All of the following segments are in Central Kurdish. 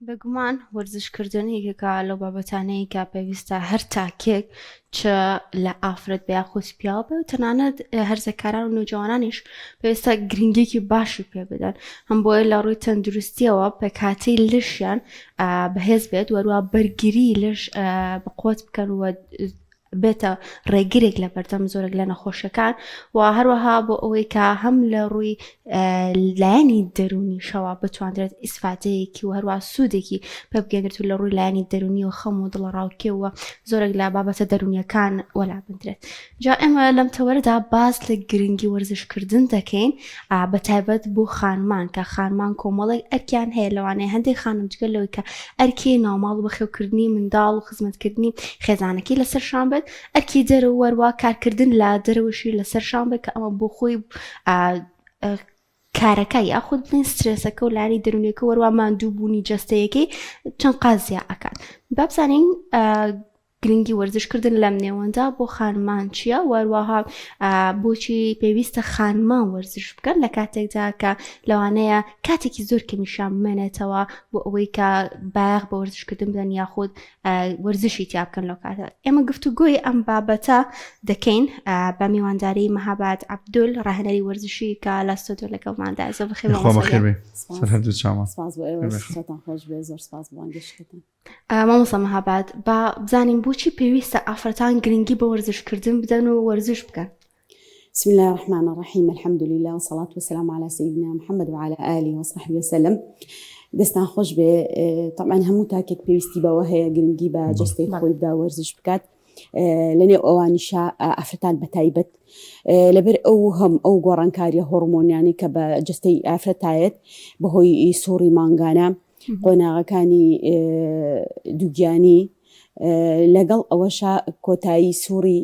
بێگومان وەرزشکردن یەکێکە لەو بابەتانەی کە پێویستە هەر تاکێک چ لە ئافرەت بێ یاخود پیاو بێ و تەنانەت هەرزەکاران و نەوجەوانانیش پێویستە گرنگێکی باشی پێ بدەن هەم بۆیە لە ڕووی تەندروستیەوە پێکهاتەی لەشیان بەهێز بێت وەروە بەرگری لەش بەقوت بکەن و بێتە ڕێگرێک لە بەردەم زۆرێک لە نەخۆشیەکان و هەروەها بۆ ئەوەی کە هەم لە ڕووی لایەنی دەرونیشەوە بتواندرێت ئیسفادەیەکی و هەروە سوودێکی پێ بگەێنێت و لە ڕووی لایەنی دەرونی و خەم و دڵەڕاوکێ و زۆرێک لە بابەتە دەرونیەکان وەلا بندرێت جا ئێمە لەم تەوەرەدا باس لە گرنگی وەرزشکردن دەکەین بە تایبەت بۆ خانمان کە خانمان کۆمەڵێک ئەرکیان هەیە لەوانەیە هەندێک خانم جگە لەوەی کە ئەرکی ناوماڵ و بەخێوکردنی منداڵ و خزمەتکردنی خێزانەکەی لەسەر شان بێت ئەرکی دەرەوە وەروا کارکردن لە دەرەوەشی لەسەر شان بێت کە ئەمە بۆ خۆی کارەکە یاخود بڵێن سترێسەکە و لانی دەرونیەکە وەروا ماندوو بوونی جەستەیەکەی چەند قازیا ئەکات بابزانین گرنگی وەرزش کردن لەم نێوەندە بۆ خانمان چییە وەروەها بۆچی پێویستە خانمان وەرزش بکەن لە کاتێکدا کە لەوانەیە کاتێکی زۆر کەمیشان بمێنێتەوە بۆ ئەوەی کە بایەخ بە وەرزشکردن بدەن یاخود وەرزشی تیا بکەن لەو کاتە ئێمە گفتوگۆی ئەم بابەتە دەکەین بە میوانداری مەهاباد عەبدول ڕاهێنەری وەرزشی کە لە ستۆدیۆ لەگەڵماندا زۆر بەخێر بێن. مامۆستا مەهاباد با بزانین بۆچی پێویستە ئافرەتان گرنگی بە وەرزشکردن بدەن و وەرزش بکەن؟ بسم الله الرحمن الرحیم الحمد لله والصلاة والسلام على سيدنا محمد وعلى آله وصحبه وسلم دەستان خۆش بێ طبعا هەموو تاکێک پێویستی بەوە هەیە گرنگی بە جەستەی خۆی بدا وەرزش بکات لەنێو ئەوانیشا ئافرەتان بەتایبەت لەبەر ئەو هەم ئەو گۆڕانکاریە هۆڕمۆنیانی کە بە جستەی ئافرەتایەت بەهۆی سوڕی مانگانە قۆناغەکانی دووگیانی لەگەڵ ئەوەشا کۆتایی سوڕی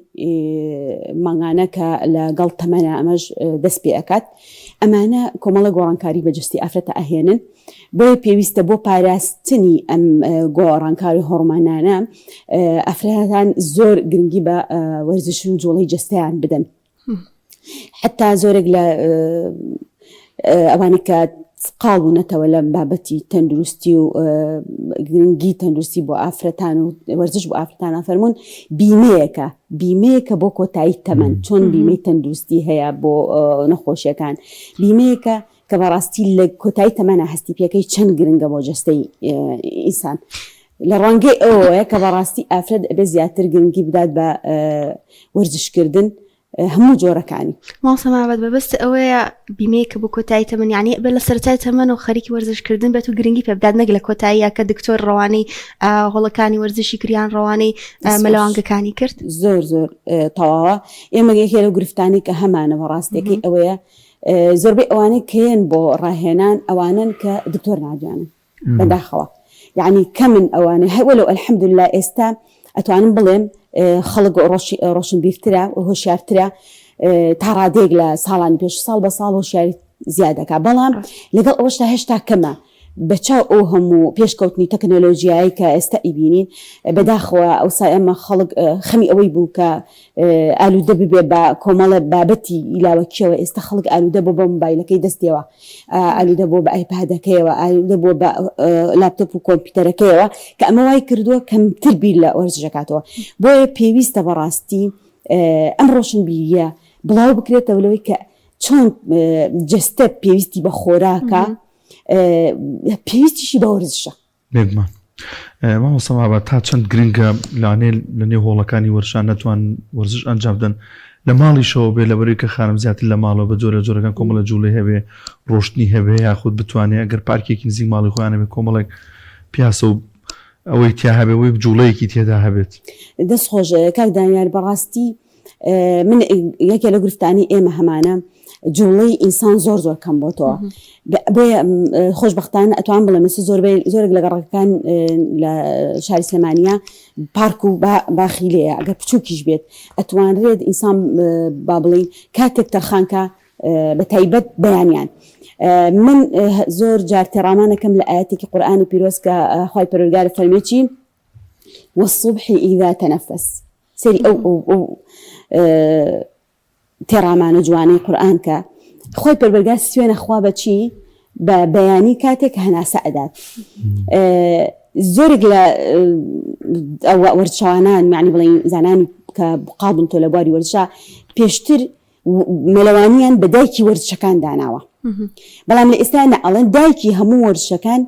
مانگانە کە لەگەڵ تەمەنە ئەمەش دەست پێ ئەکات ئەمانە کۆمەڵە گۆڕانکاری بە جستی ئافرەتە ئەهێنن بۆیە پێویستە بۆ پاراستنی ئەم گۆڕانکاری هۆڕمانانە ئافرەتان زۆر گرنگی بە وەرزش و جوڵەی جەستەیان بدەن حتا زۆرێک لە ئەوانەی کە قاڵ بوونەتەوە لە بابەتی تەندروستی و گرنگی تەندروستی بۆ ئافرەتان و وەرزش بۆ ئافرەتان فەرمونون بیمەیەکە بیمەیەکە بۆ کۆتایی تەمەن چۆن بیمەی تەندروستی هەیە بۆ نەخۆشیەکان بیمەیەکە کە بەڕاستی لە کۆتایی تەمەنە هەستی پێەکەی چەند گرنگە بۆ جەستەی ئینسان لە ڕوانگەی ئەوەیە کە بەڕاستی ئافرەت ئەبێ زیاتر گرنگی بدات بە وەرزشکردن هەموو جۆرەکانی. مامۆستا مەهاباد مەبەست ئەوەیە بیمەیەکە بۆ کۆتایی تەمەن یعنی ئەبێ لە سەرەتای تەمەن و خەریکی وەرزشکردن بێت و گرنگی پێ بدات نەک لە کۆتاییە کە دکتۆر ڕەوانەی هۆڵەکانی وەرزشی کریان ڕەوانەی مەلەوانگەکانی کرد. زۆر زۆر تەواوە ئێمە یەکێ لەو گرفتانەی کە هەمانە بە ڕاستیەکەی ئەوەیە زۆربەی ئەوانەی کە یەن بۆ ڕاهێنان ئەوانەن کە دکتۆر ناردویانن بەداخەوە یعنی کەمن ئەوانە هەر وەلەو الحمدللە ئێستا ئەتوانم بڵێم خەڵک ڕۆشنبیرترە و هۆشیارترە تا ڕادەیەک لە ساڵانی پێش ساڵ بە ساڵ هۆشیاری زیادەکە بەڵام لەگەڵ ئەوەشتا هێشتا کەمە بە چاو ئەو هەموو پێشکەوتنی تەکنەلۆجیایەی کە ئێستا ئەیبینین، بەداخەوە ئەوسا ئێمە خەڵک خەمی ئەوەی بوو کە ئالوودە ببێ بە کۆمەڵە بابەتی لاوەکییەوە، ئێستا خەڵک ئالوودە بووە بە مۆبایلەکەی دەستیەوە، ئالوودە بووە بە ئایپادەکەیەوە، ئالوودە بووە بە لاپتۆپ و کۆمپیوتەرەکەیەوە، کە ئەمە وای کردووە کەمتر بیر لە وەرزش ئەکاتەوە. بۆیە پێویستە بەڕاستی ئەم ڕۆشنبیرییە بڵاو بکرێتەوە لەوەی کە چۆن جەستە پێویستی بە خۆراکە، پێویستیشی بە وەرزشە. بێگومان مامۆستا مابا تا چەند گرنگە لانێ لە نێو هۆڵەکانی وەرشان نەتوان وەرزش ئەنجام بدەن لە ماڵیشەوە بێ لەبەرەوەی کە خانم زیاتر لە ماڵەوە بە جۆرە جۆرەکان کۆمەڵە جوڵەی هەبێ ڕۆشتنی هەبێ یاخود بتوانێ ئەگەر پارکێکی نزیک ماڵی خۆیان هەبێ کۆمەڵێک پیاسە و ئەوەی تیا هەبێ وەی جوڵەیەکی تێدا هەبێت. دەست خۆش کاک دانیار بەڕاستی من یەکێ لە گرفتانی ئێمە هەمانە جوڵەی ئینسان زۆر زۆر کەم بۆتەوە بۆیە خۆشببختانە ئەتوان بڵێ مس زۆربەی زۆرێک لە گەڕەکەکان لە شاری سلێمانە پارک و باخی لێیە ئەگەر بچووکیش بێت ئەتوانرێت ئینسان با بڵین کاتێک تەرخانکە بە تایبەت بەیانیان من زۆر جار تێڕامانەکەم لە ئاەتێکی قورآانی پیرۆز کە خی پەروەردگار فەرمێکی والصبح إذا تنفس سەیری ئەو ئەو ئەو تێڕامانە جوانەی قورئان کە خۆی پەروەردگار سوێنە خوا بە چی؟ بە بەیانی کاتێک هەناسە ئەدات زۆرێک لە وەرزشەوانان یعنی بڵێن زانانی کە قابن تۆ لە بواری وەرزشا پێشتر مەلەوانیان بە دایکی وەرزشەکان داناوە بەڵام لە ئێستا نە ئەڵێن دایکی هەموو وەرزشەکان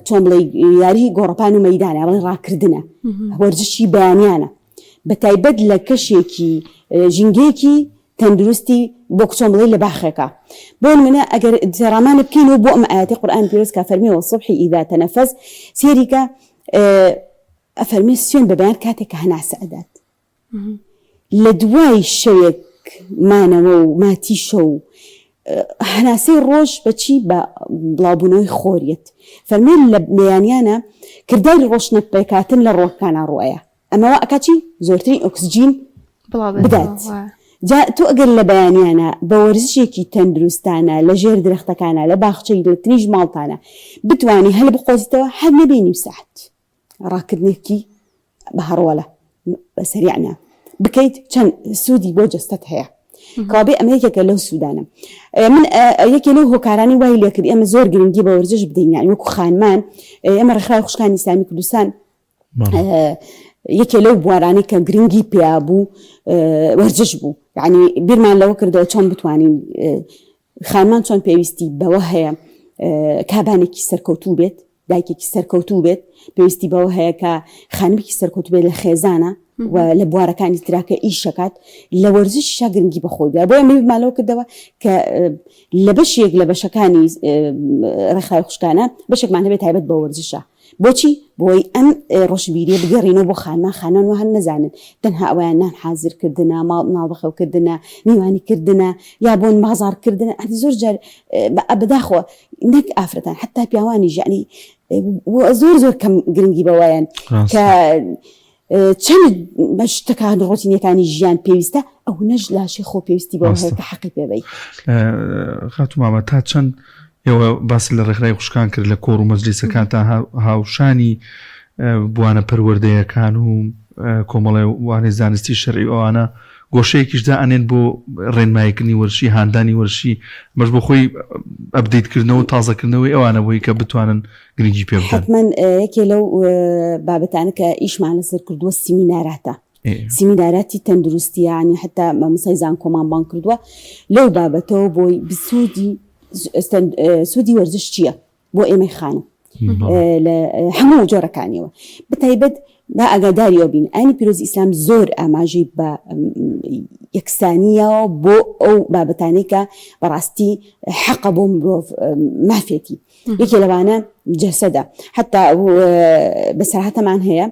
چۆن بڵێ یاری گۆڕەپان و مەدانە بڵێ ڕاکردنە وەرزشی بەیانیانە بە تایبەت لە کەشێکی ژینگەیەکی تەندروستی بۆ کچۆن بڵێ لە باخێکە بۆ نمونە ئەگەر تێڕامانە بکەینەوە بۆ ئەم ئاەتی قورئان پیرۆز کە فەرمی والصبح اذا تنفس سێریکە ئەفەرمێ سوێن بە بەیان کاتێک کە هەناسە ئەدات لە دوای شەوێک مانەوە و ماتی شەو هەناسەی ڕۆژ بەچی بە بڵاوبوونەوەی خۆریت فەرمێ لە بەیانیانە کرداری ڕۆشنە پێکاتن لە ڕۆکانە ڕۆیە ئەمە وا ئەکات چی؟ زۆرترین ئۆکسجین بدات. جا تۆ ئەگەر لە بەیانیانە بە وەرزشێکی تەندروستانە لە ژێر درەختەکانە لە باخچەی لە تنیش ماڵتانە بتوانی هەل بقۆزیتەوە هەر نەبێ نیو سەعات ڕاکردنێکی بە هەڕۆلە بە سەریعنا بکەیت چەند سوودی بۆ جەستەت هەیە. کەوابێ ئەمە یەکێکە لەو سوودانە. من یەکێ لەو هۆکارانی وای لێکرد ئێمە زۆر گرنگی بە وەرزش بدەین یانی وەکو خانمان ئێمە ڕێکخراوی خوشکانی ئیسلامی کوردستان یەکێ لەو بوارانەی کە گرنگی پیا بوو وەرزش بوو یعنی بیرمان لەوە کردەوە چۆن بتوانین خانمان چۆن پێویستی بەوە هەیە کابانێکی سەرکەوتوو بێت دایکێکی سەرکەوتوو بێت پێویستی بەوە هەیە کە خانمێکی سەرکەوتوو بێت لە خێزانە و لە بوارەکانی تراکە ئیشەکات لە وەرزش شا گرنگی بەخۆی بیا بۆیە میرمانەوە کردەوە کە لە بەشێک لە بەشەکانی ڕێکخراوی خوشکانە بەشێکمان هەبێت تایبەت بە وەرزشە بۆچی؟ بۆی ئەم ڕۆشنبیریە بگەڕینەوە بۆ خانمان، خانمان وا هەر نەزانن تەنها ئەوەیان نان حازر کردنە، ماڵ مناڵ بەخێو کردنە، میوانی کردنە یا بۆن بازاڕ کردنە، هەندی زۆر جار بەداخەوە نەک ئافرەتان حەتا پیاوانیش یەعنی زۆر زۆر کەم گرنگی بەوەیان کە چەند بە شتەکان ڕۆتینەکانی ژیان پێویستە ئەونەش لاشەی خۆ پێویستی بەوە هەیە کە حەقی پێ بەی. خاتوو مامە تا چەند ئێوە باست لە ڕێکخراوی خوشکان کرد لە کۆڕ و مەجلیسەکانتان هاوشانی بوانە پەروەردەیەکان و کۆمەڵێ وانەی زانستی شەرعی ئەوانە گۆشەیەکیش دائەنێن بۆ ڕێنماییکردنی وەرزشی هاندانی وەرزشی بەش بۆ خۆی ئەبدەیتکردنەوە تازەکردنەوەی ئەوانە بۆی کە بتوانن گرنگی پێ بدەن. حەتمەن یەکێ لەو بابەتانە کە ئیشمان لەسەر کردووە سیمیناراتە سیمیناراتی تەندروستی یانی حتا مامۆستای زانکۆمان بانگ کردووە لەو بابەتەوە بۆی بسوودی سوودی وەرزش چییە بۆ ئێمەی خانم لە هەموو جۆرەکانیەوە بەتایبەت با ئاگاداریەوە بین ئاینی پیرۆزی ئیسلام زۆر ئاماژەی بە یەکسانیەوە بۆ ئەو بابەتانەی کە بەڕاستی حەقە بۆ مرۆڤ مافێتی یەکێ لەوانە جەسەدە حتا بەسەرهاتەمان هەیە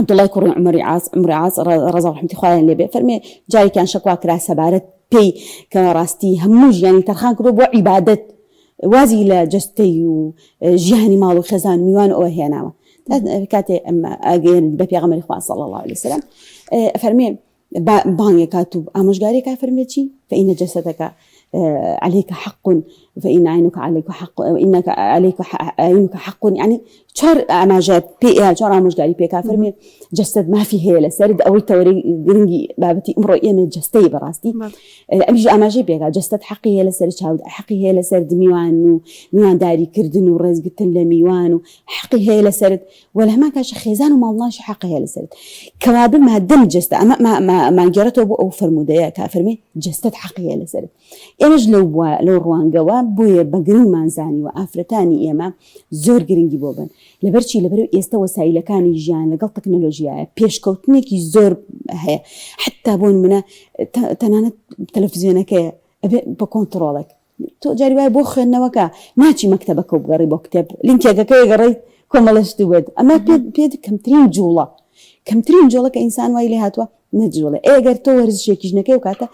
عبدوڵای کوڕی عمری عاص عمری عاص ڕەزا ڕەحمەتی خوایان لێبێ فەرمێ جارێکیان شەکوا کرا سەبارەت پێی کە ڕاستی هەموو ژیانی تەرخان کردو بۆ عیبادەت وازی لە جەستەی و ژیانی ماڵ و خێزان و میوان ئەوە هێناوە کاتێ ئەگەن بە پێغەمبەری خوا صلی الله علیه وسلم فەرمێ بانگێک هات و ئامۆژگاریەک فەرمێ چی فإن جسدك عليك حق فإن عينك عليك حق إنك عليك عينك حق يعني چوار ئاماژە پێ چوار ئامۆژگاری پێکا فەرمێ جەستەت مافی هەیە لەسەرت ئەوەی تەوەرەی گرنگی بابەتی ئمڕۆ ئێمە جەستەی بەڕاستی ئەمیش ئاماژەی پێکا جەستەت حەقی هەیە لەسەر چاوت حەقی هەیە لەسەر میوان و میوانداری کردن و ڕێزگرتن لە میوان و حەقی هەیە لەسەرت وە لە هەمان کاتیش خێزان و ماڵناش حەقی هەیە لەسەرت کەوابێ مادەم جەستە ئەمە مانگێڕێتەوە بۆ ئەو فەرموودەیە کە فەرمی جەستەت حەقی هەیە لەسەرت ئێمەش لەو لەو ڕوانگەوە بۆیە بە گرنگمان زانیوە ئافرەتانی ئێمە زۆر گرنگی بۆ بن لەبەرچی لەبەر ئێستا وەسایلەکانی ژیان لەگەڵ تەکنەلۆژیایە پێشکەوتنێکی زۆر هەیە حتا بۆ نمونە تەنانەت تەلەفزیۆنەکەیە ئەبێ بە کۆنتڕۆڵێک تۆ جاری وایە بۆ خوێندنەوەکە ناچی مەکتەبەکە و بگەڕی بۆ کتێب لینکێکەکەی گەڕی کۆمەڵە شت بێت ئەمە پێت پێت کەمترین جوڵە کەمترین جوڵە کە ئینسان وای لێ هاتووە نەجوڵێ ئەگەر تۆ وەرزشێکیش نەکەی و کاتە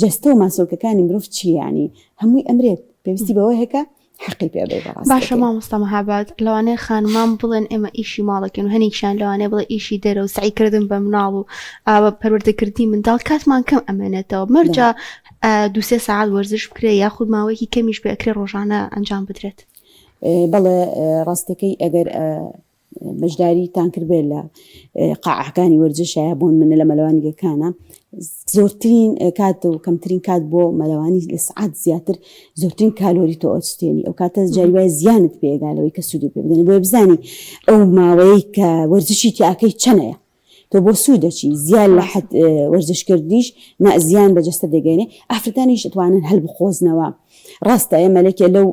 جەستە و ماسۆلکەکانی مرۆڤ چی یانی هەمووی ئەمرێت پێویستی بەوە هەیە کە حەقی پێ بەی بەڕاست باشە مامۆستا مەهاباد لەوانەیە خانمان بڵێن ئێمە ئیشی ماڵەکەین و هەنێکیان لەوانەیە بڵێ ئیشی دەرە و سعی کردن بە مناڵ و ئاوە پەروەردەکردنی منداڵ کاتمان کەم ئەمێنێتەوە مەرجە دوسێ سەعات وەرزش بکرێ یاخود ماوەیەکی کەمیش بێ ئەکرێ ڕۆژانە ئەنجام بدرێت. بەڵێ ڕاستەکەی ئەگەر. بەشداریتان کردبێت لە قاعەکانی وەرزشایە بۆن منە لە مەلەوانگەکانە زۆرترین کات و کەمترین کات بۆ مەلەوانی لە سعات زیاتر زۆرترین کالۆری تۆ ئەستێنی ئەو کاتە جاری وایە زیانت پێگا لەوەی کە سوودی پێ بدەن بۆیە بزانی ئەو ماوەیە کە وەرزشی تیاکەی چەنەیە تۆ بۆ سوود دەچی زیان لە حەد وەرزشکردنیش نا زیان بە جەستە دەگەێنێ ئافرەتانیش دەتوانن هەل بقۆزنەوە ڕاستە ئێمە لەکێ لەو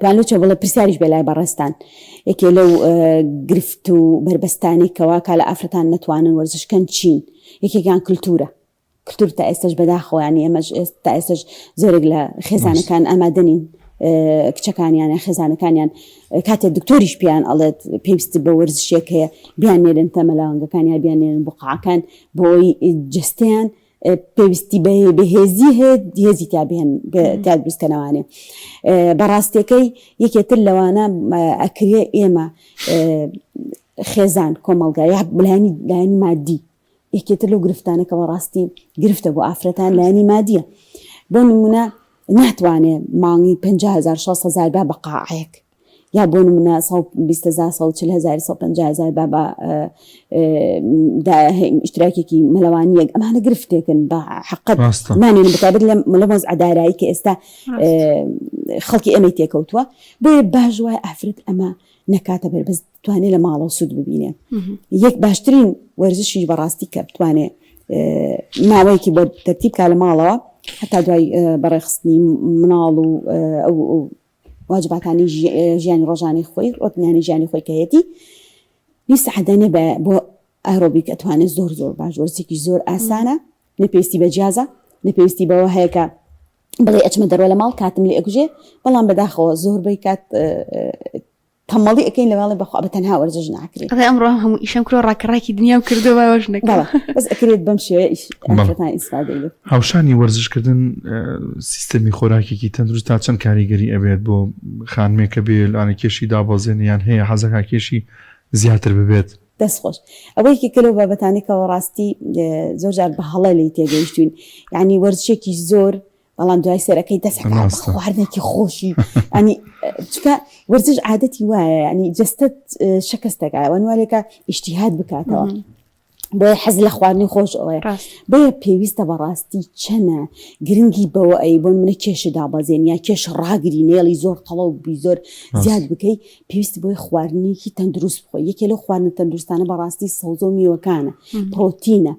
توان لۆ چۆ بڵێ پرسیاریش بێ لای بەڕێزتان یەکێ لەو گرفت و بەربەستانی کەوا کا لە ئافرەتان نەتوانن وەرزشکەن چین یەکێکیان کللتورە کللتور تا ئێستش بەداخەوە ینی ئێمەش تا ئێستش زۆرێک لە خێزانەکان ئامادەنین کچەکانیان یا خێزانەکانیان کاتێک دکتۆریش پێیان ئەڵێت پێویست بە وەرزشێک هەیە بیان نێرن تە مەلاوانگەکان یا بیان نێرن بقعەکان بۆی جستیان پێویستی بە بەهێزی هەیە هێزی تیا بهێن تیا دروستکەنەوانێ بەڕاستیەکەی یەکێتر لەوانە ئەکرێ ئێمە خێزان کۆمەڵگا یا لایەنی لایەنی مادی یەکێتر لەو گرفتانە کە بەڕاستی گرفتە بۆ ئافرەتان لایەنی مادیە بۆ نمونە ناتوانێ مانگی 500 600 هزار با بە قاعەیەک یا بۆ نمونە 120 هزار 140 هزار 150 هزار با بە ئیشتراکێکی مەلەوانیەک ئەمانە گرفتێکن بە حقت نانێن بەتابەت لە لە وەزع دارایی کە ئێستا خەڵکی ئێمەی تێکەوتووە بۆیە باش وایە ئافرەت ئەمە نەکاتە بەر بەس توانێت لە ماڵەوە سوود ببینێ یەک باشترین وەرزشیش بەڕاستی کە بتوانێ ماوەیەکی بۆ تەرتیب کا لە ماڵەوە هەتا دوای بەڕێخستنی مناڵ و ئەو واجباتانی ژیانی ڕۆژانەی خۆی ڕۆتینانی ژیانی خۆی کە هەیەتی نیو سەعات دانێ بە بۆ ئایرۆبیک ئەتوانێت زۆر زۆر باش وەرزێکی زۆر ئاسانە نە پێویستی بە جیازە نە پێویستی بەوە هەیە کە بڵێ ئەچمە دەرەوە لە ماڵ کاتم لێ ئەکوژێ بەڵام بەداخەوە زۆربەی کات تەمەڵی ئەکەین لە ماڵێ بەخوا بە تەنها وەرزش ناکرێت. ئەڵێ ئەمڕۆ هەموو ئیشم کرۆ ڕاکەڕاکی دنیام کردووە با وەش نەکەم. بەڵێ بەس ئەکرێت بەم شێوەیە ئیش ئافرەتان ئیسفادەی لێ. هاوشانی وەرزشکردن سیستەمی خۆراکێکی تەندروست تا چەند کاریگەری ئەبێت بۆ خانمێک کە بێ لەوانە کێشی دابەزێنێ یان هەیە حەزەکا کێشی زیاتر ببێت؟ دەست خۆش. ئەوە یەکێکە لەو بابەتانەی کە بەڕاستی زۆر جار بە هەڵە لێی تێگەیشتوین یانی وەرزشێکی زۆر بەڵام دوای سەرەکەی دەست خواردنێکی خۆشی ئەنی چکە وەرزش عادەتی وایە ینی جستت شکستەکە وانوالێکە ئیشتیهات بکاتەوە بۆیە حەز لە خواردنی خۆش ئەوەیە بۆیە پێویستە بەڕاستی چەنە گرنگی بەوە ئەی بۆن منە کێش دابەزێن یا کێش ڕاگری نێڵی زۆر قەڵەو بی زۆر زیاد بکەی پێویست بۆی خواردنێکی تەندروست بخۆی یەکێ لەو خواردنە تەندروستانە بەڕاستی سەوزە و میوەکانە پرۆتینە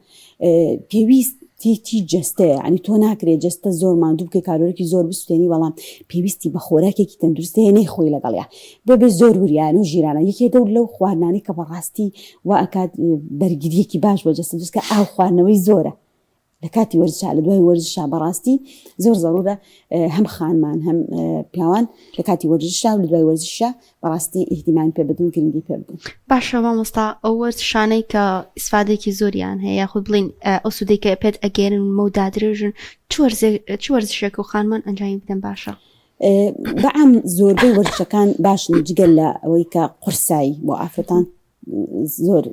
پێویست تێتی جەستەیە ینی تۆ ناکرێت جەستە زۆر ماندوو بکەی کالۆرێکی زۆر بسوتێنی بەڵام پێویستی بە خۆراکێکی تەندروست هەیە نەیخۆی لەگەڵیا بۆ بێ زۆر وریان و ژیرانە یەکێ دەور لەو خواردنانەی کە بەڕاستی وا ئەکات بەرگریەکی باش بۆ جەستە دروست کە ئاو خواردنەوەی زۆرە لە کاتی وەرزشا لە دوای وەرزشا بەڕاستی زۆر زەرورە هەم خانمان هەم پیاوان لە کاتی وەرزشا و لە دوای وەرزشا بەڕاستی ئیهتیمامی پێ بدەن گرنگی پێ بدەن. باشە مامۆستا ئەو وەرزشانەی کە ئیسفادەیەکی زۆریان هەیە یاخود بڵێین ئەو سوودەی کە پێت ئەگەیەنن و مەودا درێژن چ وەرزێک چ وەرزشێک و خانمان ئەنجامی بدەن باشە؟ بەعام زۆربەی وەرزشەکان باشن جگە لە ئەوەی کە قورسایی بۆ ئافرەتان زۆر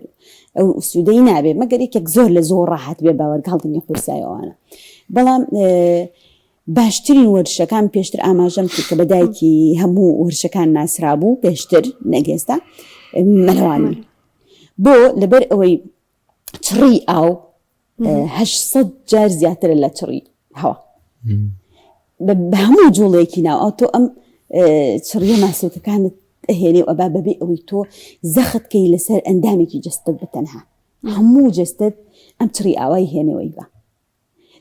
ئەو سوودەی نابێ مەگەر یەکێک زۆر لە زۆر ڕاحەت بێ بە وەرگهەڵگرتنی قورسایی ئەوانە بەڵام باشترین وەرزشەکان پێشتر ئاماژەم کرد کە بە دایکی هەموو وەرزشەکان ناسرابوو پێشتر نەک ئێستا مەلەوانی بۆ لەبەر ئەوەی چڕی ئاو 800 جار زیاترە لە چڕی هەوا بە هەموو جوڵێکی ناو ئاو تۆ ئەم چڕیە ماسولکەکانت ئەهێنێ و ئەبا بەبێ ئەوەی تۆ زەخت کەی لەسەر ئەندامێکی جەستەت بە تەنها هەموو جەستەت ئەم چڕی ئاوای هێنەوەی بە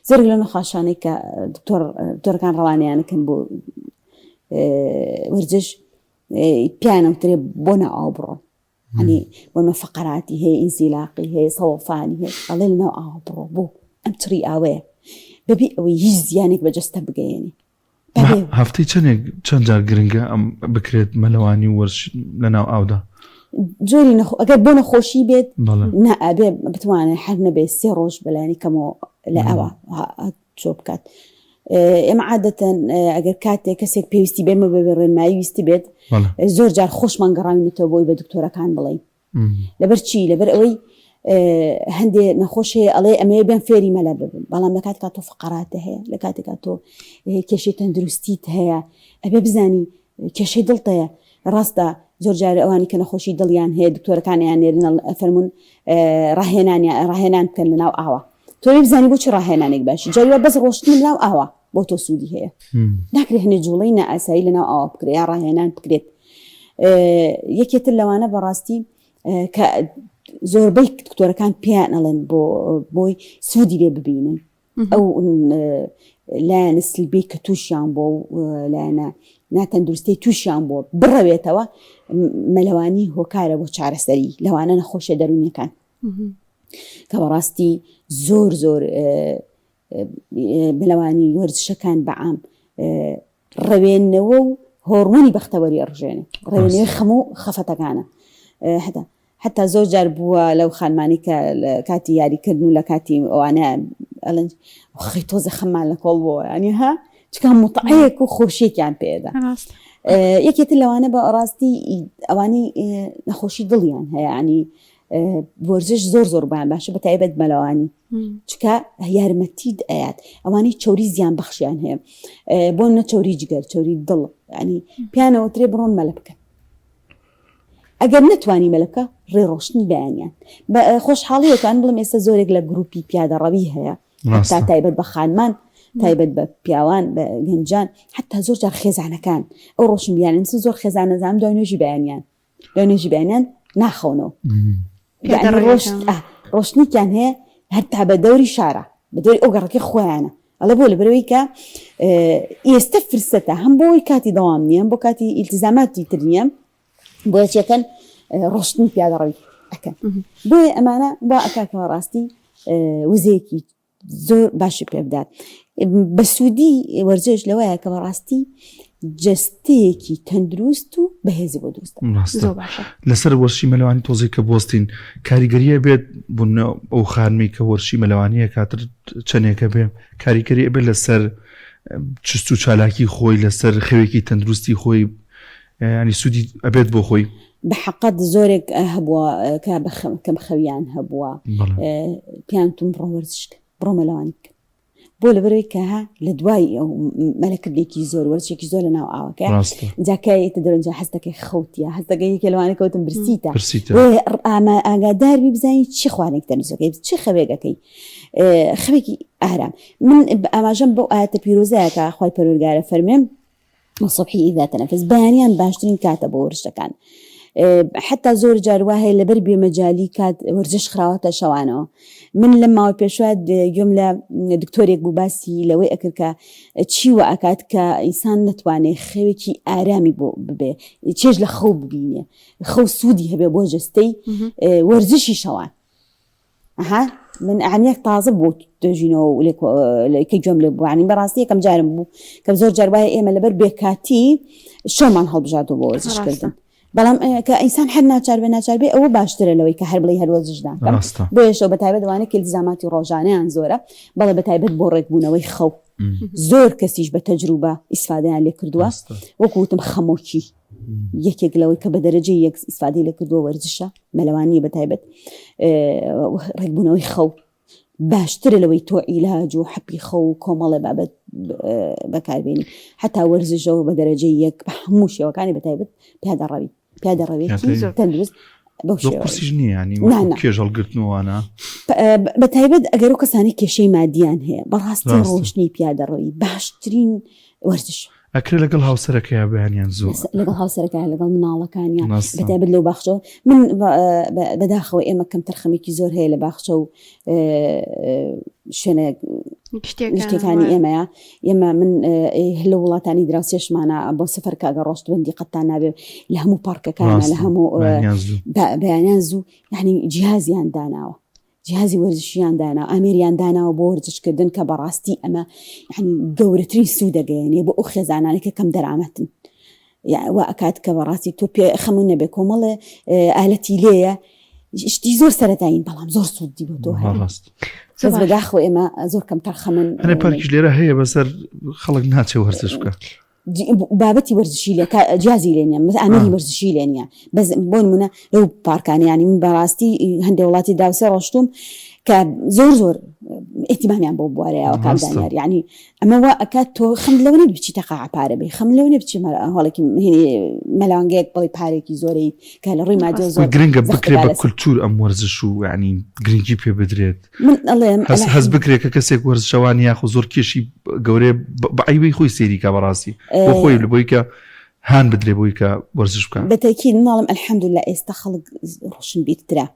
زۆرێک لەو نەخۆشانەی کە دکتۆر دکتۆرەکان ڕەوانەیانەکەن بۆ وەرزش پیانە وترێ بۆ ناو ئاو بڕۆن ئەنی بۆ نە فقراتی هەیە ئینزیلاقی هەیە سەوەفانی هەیە ئەڵێ لە ناو ئاو بڕۆ بۆ ئەم چڕی ئاوەیە بەبێ ئەوەی هیچ زیانێک بە جەستە بگەیەنی هەفتەی چەندێک چەند جار گرنگە ئەم بکرێت مەلەوانی و وەرزش لە ناو ئاودا؟ جۆری نەخۆ ئەگەر بۆ نەخۆشی بێت نا ئەبێ بتوانێت هەر نەبێت سێ ڕۆژ بەلایەنی کەمەوە لە ئەوە چۆ بکات ئێمە عادەتەن ئەگەر کاتێک کەسێک پێویستی بێمە بەبێ ڕێنمایی ویستی بێت زۆر جار خۆشمان گەڕاوینەتەوە بۆی بە دکتۆرەکان بڵێین لەبەر چی لەبەر ئەوەی هەندێ نەخۆش هەیە ئەڵێ ئەمەیە بێن فێری مەلا ببم بەڵام لە کاتێکا تۆ فقرات هەیە لە کاتێکا تۆ کێشەی تەندروستیت هەیە ئەبێ بزانی کێشەی دڵت هەیە ڕاستە زۆر جار ئەوانی کە نەخۆشی دڵیان هەیە دکتۆرەکانیان نێرن فەرمونون ڕاهێنانیان ڕاهێنان بکەن لە ناو ئاوا تۆ بزانی بۆچی ڕاهێنانێک باشی جاری بەس ڕۆشتن لە ناو ئاوا بۆ تۆ سوودی هەیە ناکرێت هەنێ جوڵەی نائاسایی لە ناو ئاوا بکرێت یا ڕاهێنان بکرێت یەکێتر لەوانە بەڕاستی کە زۆربەی دکتۆرەکان پێیان ئەڵێن بۆ بۆی سوودی لێ ببینن ئەو لایەنە سلبی کە تووشیان بۆ و لایەنە ناتەندروستی تووشیان بۆ بڕەوێتەوە مەلەوانی هۆکارە بۆ چارەسەری لەوانە نەخۆشیە دەروونیەکان کە بەڕاستی زۆر زۆر مەلەوانی وەرزشەکان بەعام ڕەوێنەوە و هۆڕمۆنی بەختەوەری ئەڕژێنێ ڕەوێنەوەی خەم و خەفەتەکانە هەتا حتا زۆر جار بووە لەو خانمانی کە لە کاتی یاریکردن و لە کاتی ئەوانە ئەڵێن خی تۆزە خەممان لە کۆڵ بووە ینی ها چکە متعەیەک و خۆشیێکیان پێدا یەکێتر لەوانە بە ڕاستی ئەوانەی نەخۆشی دڵیان هەیە ینی وەرزش زۆر زۆر بۆیان باشە بە تایبەت مەلەوانی چکە یارمەتیت ئەیات ئەوانەی چوری زیان بەخشیان هەیە بۆ نە چوری جگەر چوری دڵ ینی پیانەوە ترێ بڕۆن مەلە بکەن ئەگەر نەتوانی مەلە بکە ڕێ ڕۆشتنی بەیانیان بە خۆشحاڵیەکان بڵم ئێستا زۆرێک لە گروپی پیادەڕەوی هەیە تا تایبەت بە خانمان تایبەت بە پیاوان بە گەنجان حتا زۆر جار خێزانەکان ئەو ڕۆشنبیرانە زۆر خێزانەزان دوای نوێژی بەیانیان لە نوێژی بەیانیان ناخەونەوە ڕۆشتنێکیان هەیە هەتا بە دەوری شارە بە دەوری ئەو گەڕەکەی خۆیانە ئەڵێ بۆ لەبەرەوەی کە ئێستا فرسەتە هەم بۆی کاتی دەوام نییە بۆ کاتی ئیلتیزاماتی تر نییە بۆیە چیەکەن ڕۆشتنی پیادەڕەوی ئەکەن بۆیە ئەمانە با ئەکاکەوە ڕاستی وزەیەکی زۆر باشی پێ بدات بەسوودی وەرزش لەوەیە کە بەڕاستی جەستەیەکی تەندروست و بەهێزی بۆ دروست لەسەر وەرشی مەلەوانی تۆزی کە بۆستین کاریگەریە بێت بوون ئەو خانمی کە وەرشی مەلەوانیە کاتر چەندێکە بێ کاریگەری ئەبێت لەسەر چست و چالاکی خۆی لەسەر خەوێکی تەندروستی خۆی ینی سوودی ئەبێت بۆ خۆی بە حقت زۆرێک هەبووە کە کەم خەویان هەبووە پیان تون بڕۆ وەرزش بڕۆ مەلەوانی بکە بۆ لەبەرەوەی کە ها لە دوای ئەو مەلەکردێکی زۆر وەرزشێکی زۆر لە ناو ئاوەکە جاکە یێتە دەرەنجا هەستەکەی خەوتە هەستەکەی یەکێ لەوانە کەوتم برسیتە ئامە ئاگادار بی بزانانی چی خوارێک تەنزەکەی چی خەوێکەکەی خەوێکی ئارام من ئاماژەم بەو ئاەتە پیرۆزەیە کە خی پەروەردگارە فەرمێم صبحی اذا تنفس بەیانیان باشترین کاتە بۆ وەرزشەکان حتا زۆر جار وا هەیە لەبەر بێمەجالی کات وەرزش خراوەتە شەوانەوە من لەم ماوە پێشوە گوێم لە دکتۆرێک بوو باسی لەوەی ئەکرد کە چی وە ئەکات کە ئینسان نەتوانێت خەوێکی ئارامی بۆ ببێ چێژ لە خەو ببینێ خەو سوودی هەبێ بۆ جەستەی وەرزشی شەوان ئەها من ئەعنیەک تازە بوو توێژینەوە و کە گوێم لێ بوو عنی بەڕاستی یەکەم جارم بوو کە زۆر جار وایە ئێمە لەبەر بێکاتی شەومان هەڵبژاردوو بۆ وەرزشکردن بەڵام کە ئینسان هەر ناچار بێ ناچار بێ ئەوە باشترە لەوەی کە هەر بڵێ هەر وەرزش ناکەم بۆیە شەو بە تایبەت ئەوانەی کە ئیلتیزاماتی ڕۆژانەیان زۆرە بەڵێ بە تایبەت بۆ ڕێکبوونەوەی خەو زۆر کەسیش بە تەجروبە ئیسفادەیان لێ کردووە وەکو وتم خەمۆکی یەکێک لەوەی کە بە دەرەجەی یەک ئیسفادەی لێ کردووە وەرزشە مەلەوانیە بە تایبەت ڕێکبوونەوەی خەو باشترە لەوەی تۆ عیلاج و حەپی خەو و کۆمەڵێ بابەت بەکاربێنی حتا وەرزشەوە بە دەرەجەی یەک بە هەموو شێوەکانی بە تایبەت پیادەڕەوی پیادەڕەوێکی تەندروست بەو شێوەیە قورسیش نییە ینی کێش هەڵگرتنەوەوانە بە تایبەت ئەگەر و کەسانی کێشەی مادیان هەیە بەڕاستی ڕۆشنی پیادەڕەوی باشترین وەرزش ئەکرێ لەگەڵ هاوسەرەکەیا بەیانیان زوو. لەگەڵ هاوسەرەکەیا لەگەڵ مناڵەکانیا بەتایبەت لەو باخچەوە من بەداخەوە ئێمە کەمتەرخەمێکی زۆر هەیە لە باخچە و شوێنە گشتەکانی ئێمەیە ئێمە من لە وڵاتانی دراوسێشمانە بۆ سفر کاگە ڕۆشت بندی قەتان نابێ لە هەموو پارکەکانە لە هەموو بەیانیان زوو یعنی جیهازیان داناوە جیهازی وەرزشیان دانا ئامێریان داناوە بۆ وەرزشکردن کە بەڕاستی ئەمە یعنی گەورەترین سوود دەگەیەنێ بۆ ئەو خێزانانەی کە کەم دەرامەتن وا ئەکات کە بەڕاستی تۆ پێ خەمون نەبێ کۆمەڵێ ئالەتی لێیە شتی زۆر سەرەتایین بەڵام زۆر سوودی بۆ تۆ هەیە ڕاست بەس بەداخەوە ئێمە زۆر کەم تەرخەمن هەنێ پارکیش لێرە هەیە بەسەر خەڵک ناچێ وەرزش بکە بابەتی وەرزشی لێ جیازی لێ نیە مەس ئامێری وەرزشی لێ نیە بەس بۆ نمونە لەو پارکانە یانی من بەڕاستی هەندێ وڵاتی دراوسێ ڕۆشتوم. کە زۆر زۆر ئیهتیمامیان بۆ بوارەیەوە کاک دانیار یعنی ئەمە وا ئەکات تۆ خەم لەوە نیت بچیتە قاعە پارە بی خەم لەوە نیت بچی هۆڵێکی مەلانگەیەک بڵی پارێکی زۆرەی کە لە ڕووی مادیەوە زۆر گرنگە بکرێ بە کولتور ئەم وەرزش و یعنی گرنگی پێ بدرێت من ئەڵێم هەست هەست بکرێت کە کەسێک وەرزشەوان یاخۆ زۆر کێشی گەورەیە بە عەیبەی خۆی سەیری کا بەڕاستی بۆ خۆی لە بۆی کە هان بدرێ بۆی کە وەرزش بکە بەتەکید من ئەڵێم الحمدلله ئێستا خەڵک ڕۆشنبیرترە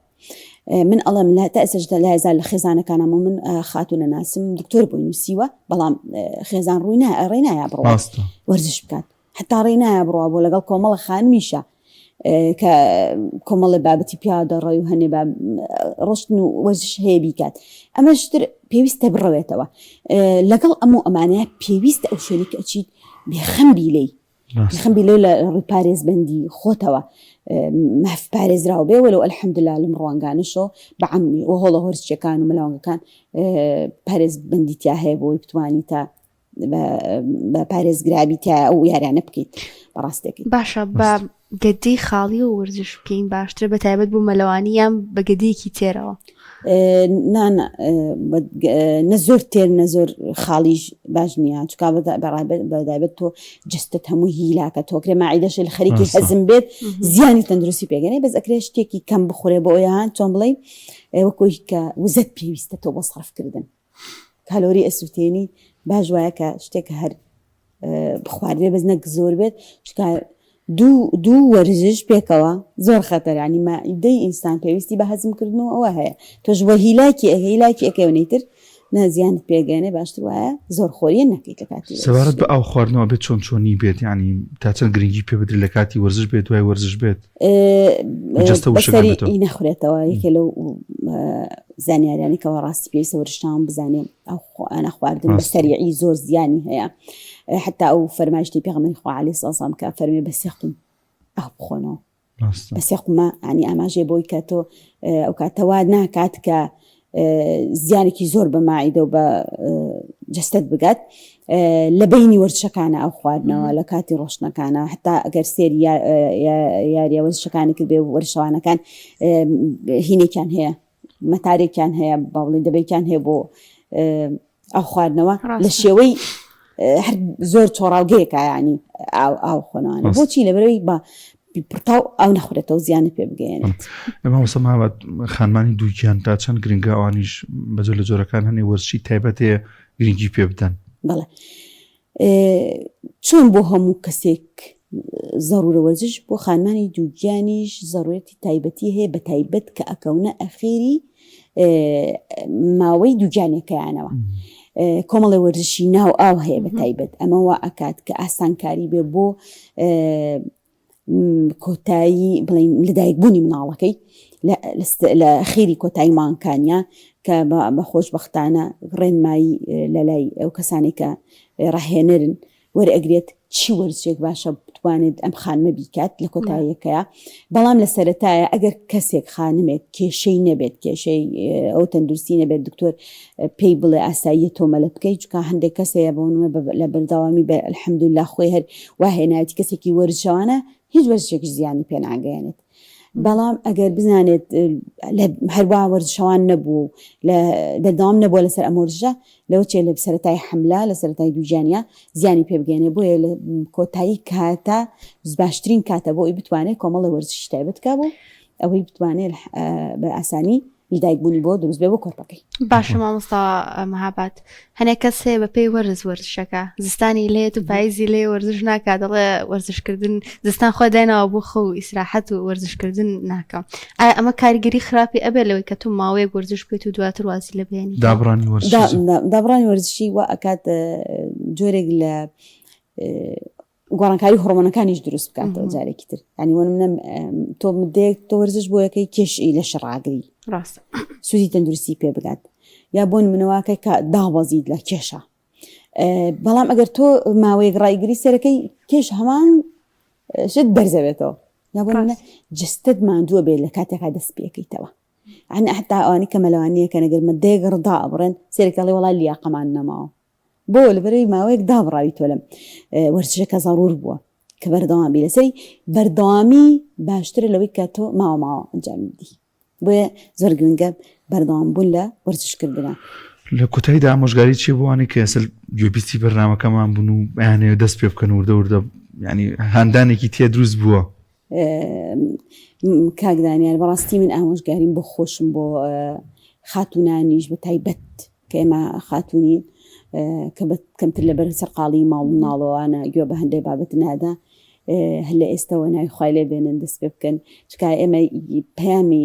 من ئەڵێم لە تا ئێستاش لا یزال لە خێزانەکانم و من خاتوو نەناسم دکتۆر بۆی نووسیوە بەڵام خێزان ڕووی نا ڕێ نایە بڕوا وەرزش بکات حتا ڕێ نایە بڕوا بۆ لەگەڵ کۆمەڵە خانمیشە کە کۆمەڵە بابەتی پیا دەڕۆی و هەنێ بە ڕۆشتن و وەرزش هەیە بیکات ئەمەشتر پێویستە بڕەوێتەوە لەگەڵ ئەم و ئەمانەیە پێویستە ئەو شوێنی کە ئەچیت بێخەم بیلەی خەم بی لێ لە ڕووی پارێزبەندی خۆتەوە ماف پارێزراو بێ وەلو الحمدلله لەم ڕوانگانەشەوە بە عەمی و هۆڵە هۆرچیەکان و مەلاوانگەکان پارێزبەندی تیا هەیە بۆی بتوانی تا بە پارێزگرابی تیا ئەو یاریانە بکەیت بەڕاستێکی باشە بە گەدەی خاڵی و وەرزش بکەین باشترە بە تایبەت بۆ مەلەوانی یان بە گەدەیەکی تێرەوە؟ نا نا نە زۆر تێر نە زۆر خاڵیش باش نییە چکا بەدایبەت تۆ جستت هەموو هیلاکە تۆکرێ ماعیدەش لە خەریکی هەزم بێت زیانی تەندروستی پێگەنێ بەس ئەکرێ شتێکی کەم بخورێ بۆ ئەویان چۆن بڵێ وەکۆی کە وزەت پێویستە تۆ بۆ سەرفکردن کالۆری ئەسووتێنی باش وایە کە شتێک هەر بخواردێ بەس نەک زۆر بێت چکە دوو دوو وەرزش پێکەوە زۆر خەتەر ینی مادەی ئینسان پێویستی بە هەزمکردن و ئەوە هەیە تۆش وە هیلاکی هیلاکی ئەکەونەی تر نازیانت پێگەێنێ باشتر وایە زۆر خۆریە نەکەیت لە کاتی سەبارەت بە ئاو خواردنەوە بێت چۆن چۆنی بێت ینی تا چەند گرنگی پێ بدرێت لە کاتی وەرزش بێت دوای وەرزش بێت جەستە وشەکان بەسەری نەخورێتەوە یەکێ لەو زانیاریانی کەوا ڕاستی پێویستە وەرزشتان بزانێ ئەو ئەنە خواردن بە سەریعی زۆر زیانی هەیە حتا ئەو فەرمایشتی پێغەمبەری خوا عەلەیهی سڵام کە فەرمی بە سێ قوم ئاو بخۆنەوە بە سێ قومە ینی ئاماژەیە بۆی کە تۆ ئەو کاتەوا ناکات کە زیانێکی زۆر بە ماعیدە و بە جەستەت بگات لە بینی وەرزشەکانە ئەو خواردنەوە لە کاتی ڕۆشتنەکانە حتا ئەگەر سێری یاریە وەرزشەکانی کرد بێ وەرزشەوانەکان هینێکیان هەیە مەتارێکیان هەیە با بڵێن دەبێکیان هەیە بۆ ئەو خواردنەوە لە شێوەی هەر زۆر چۆڕاوگەیەکە ینی ئاو ئاو خۆنەوانە بۆچی لەبەرەوەی بە پرتاو ئەو نەخورێتەوە زیانی پێ بگەێنێت مامۆستا مامەد خانمانی دووگیان تا چەند گرنگە ئەوانیش بەجۆر لە جۆرەکان هەنێ وەرزشی تایبەتەیە گرنگی پێ بدەن بەڵێ چۆن بۆ هەموو کەسێک زەڕورە وەرزش بۆ خانمانی دووگیانیش زەڕورەتی تایبەتی هەیە بە تایبەت کە ئەکەونە ئەخیری ماوەی دووگیانەکەیانەوە کۆمەڵی وەرزشی ناو ئاو هەیە بە تایبەت ئەمە وا ئەکات کە ئاسانکاری بێ بۆ کۆتایی بڵین لەدایکبوونی مناڵەکەی لە خێری کۆتایی مانکانیا کە بە خۆشببختانە ڕێنمایی لە لای ئەو کەسانی کە ڕاهێنەرن وەرئەگرێت چی وەرزشێک باشە بتوانێت ئەم خانمە بیکات لە کۆتاییەکەیە بەڵام لە سەرەتایە ئەگەر کەسێک خانمێک کێشەی نەبێت کێشەی ئەو تەندروستی نەبێت دکتۆر پێی بڵێ ئاساییە تۆ مەلە بکەیت چونکە هەندێک کەس هەیە بۆ نمونە لە بەردەوامی بە الحمدللە خۆی هەر وا هێناوێتی کەسێکی وەرزشەوانە هیچ وەرزشێکیش زیانی پێ ناگەیەنێت بەڵام ئەگەر بزانێت هەروا وەرزشەوان نەبوو و لە بەردەوام نەبووە لەسەر ئەم وەرزشە لەوە چێ لە سەرەتای حملە لە سەرەتای دووگیانە زیانی پێ بگەێنێ بۆیە لە کۆتایی کاتە باشترین کاتە بۆ ئەوی بتوانێت کۆمەڵە وەرزشی تایبەت کا بۆ ئەوەی بتوانێت بە ئاسانی لەدایکبوونی بۆ دروست بێ بۆ کۆرپەکەی. باشە مامۆستا مەهاباد هەنێک کەس هەیە بە پێی وەرز وەرزشەکە زستانی لێت و پاییزی لێ وەرزش ناکات دەڵێ وەرزشکردن زستان خۆی دایناوە بۆ خەو و ئیسراحەت و وەرزشکردن ناکەم ئایا ئەمە کاریگەری خراپی ئەبێ لەوەی کە تۆ ماوەیەک وەرزش بکەیت و دواتر وازی لێ بهێنی؟ دابڕانی وەرزشی دابڕانی وەرزشی وا ئەکات جۆرێک لە گۆڕانکاری هۆڕمۆنەکانیش دروست بکاتەوە جارێکی تر ینی وە منە تۆ مدەیەک تۆ وەرزش بۆ یەکەی کێشی لەش ڕاگری ڕاست سوودی تەندروستی پێ بگات یا بۆن منەواکە کە دابەزیت لە کێشە بەڵام ئەگەر تۆ ماوەیەک ڕایگری سەرەکەی کێش هەمان شت بەرزەبێتەوە یا بۆ منە جستت ماندووە بێت لە کاتێکا دەست پێکەیتەوە ئەنە حتا ئەوانی کە مەلەوانیەکەن ئەگەر مدەیەک ڕدا ئەبڕێن سێرەکەڵێ وڵا لیاقەمان نەماوە بۆ لەبەرەوەی ماوەیەک دابڕاوی تۆ لەم وەرزشەکە زەڕور بووە کە بەردەوام بی لەسەری بەردەوامی باشترە لەوەی کە تۆ ماوە ماوە ئەنجامی بدی بۆیە زۆر گرنگە بەردەوام بوون لە وەرزش کردنە. لە کۆتاییدا ئامۆژگاری چیە بۆ ئەوانەی کە ئێستا گوێبیستی بەرنامەکەمان بوون و ئەیانەوێت دەست پێ بکەن وردە وردە یعنی هاندانێکی تێ دروست بووە؟ کاک دانیار بەڕاستی من ئامۆژگاریم بۆ خۆشم بۆ خاتونانیش بە تایبەت کە ئێمە خاتونین کە بە کەمتر لەبەر سەرقاڵی ماڵ و مناڵەوانە گوێ بە هەندێک بابەت نادا هەر لە ئێستەوە ناوی خوای لێ بێنن دەست پێ بکەن چکا ئێمە پەیامی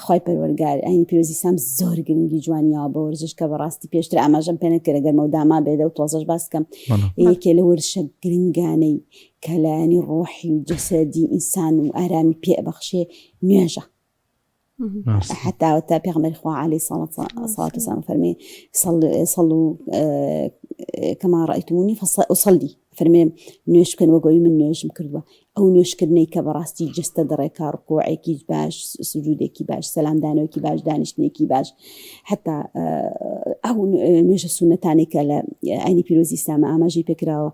خوای پەروەرگار ئاینی پیرۆزی ئیسلام زۆر گرنگی جوانیاوە بە وەرزش کە بەڕاستی پێشتر ئاماژەم پێ نەکرد گەر مەودا مابێ و تۆزەش باس بکەم یەکێ لە وەرزشە گرنگانەی کە لایەنی ڕۆحی و جەسەدی ئینسان و ئارامی پێ ئەبەخشێ نوێژە حتا وتا پێغەمبەری خوا عەلەیهی سەڵات سەڵات وسلام فەرمی صلوا کما رأیتمونی اصلی فەرمێ نوێژ بکەن وەک ئەوەی من نوێژم کردووە ئەو نوێژکردنەی کە بەڕاستی جەستە دەڕێکا ڕکوعێکی باش سجودێکی باش سەلامدانەوەکی باش دانیشتنێکی باش حتا ئەو نوێژە سونەتانێک کە لە ئاینی پیرۆزی ئیسلامە ئاماژەی پێکراوە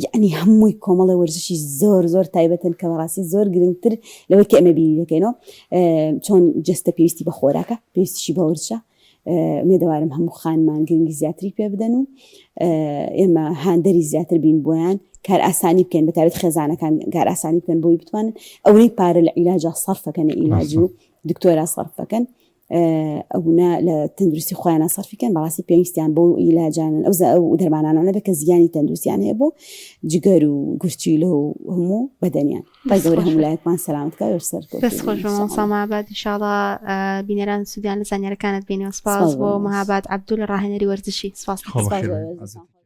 یەعنی هەمووی کۆمەڵێ وەرزشی زۆر زۆر تایبەتن کە بەڕاستی زۆر گرنگتر لەوەی کە ئێمە بیری دەکەینەوە چۆن جەستە پێویستی بە خۆراکە پێویستیشی بە وەرزشە ئومێدەوارم هەموو خانمان گرنگی زیاتری پێ بدەن و ئێمە هاندەری زیاتر بین بۆیان کار ئاسانی بکەین بە تایبەت خێزانەکان کار ئاسانی بکەن بۆی بتوانن ئەوەی پارە لە عیلاجا سەرفەکەن عیلاج و دکتۆرا سەرفەکەن ئەونا لە تەندروستی خۆیانە سەرفی کەن بەڕاستی پێویستیان بۆ ئیلاجانن ئەو ئەو دەرمانانە نەبێت کە زیانی تەندروستیان هەیە بۆ جگەر و گورچیلە و هەموو بەدەنیان خوای گەورە هەموو لایەکمان سەلامەت کا و سەرکەوتوو دەست خۆش بێ مامۆستا مەهاباد ئینشاڵا بینەران سوودیان لە زانیارەکانت بینیوە سپاس بۆ مەهاباد عەبدول ڕاهێنەری وەرزشی سپاس. خوا بەخێر بێن.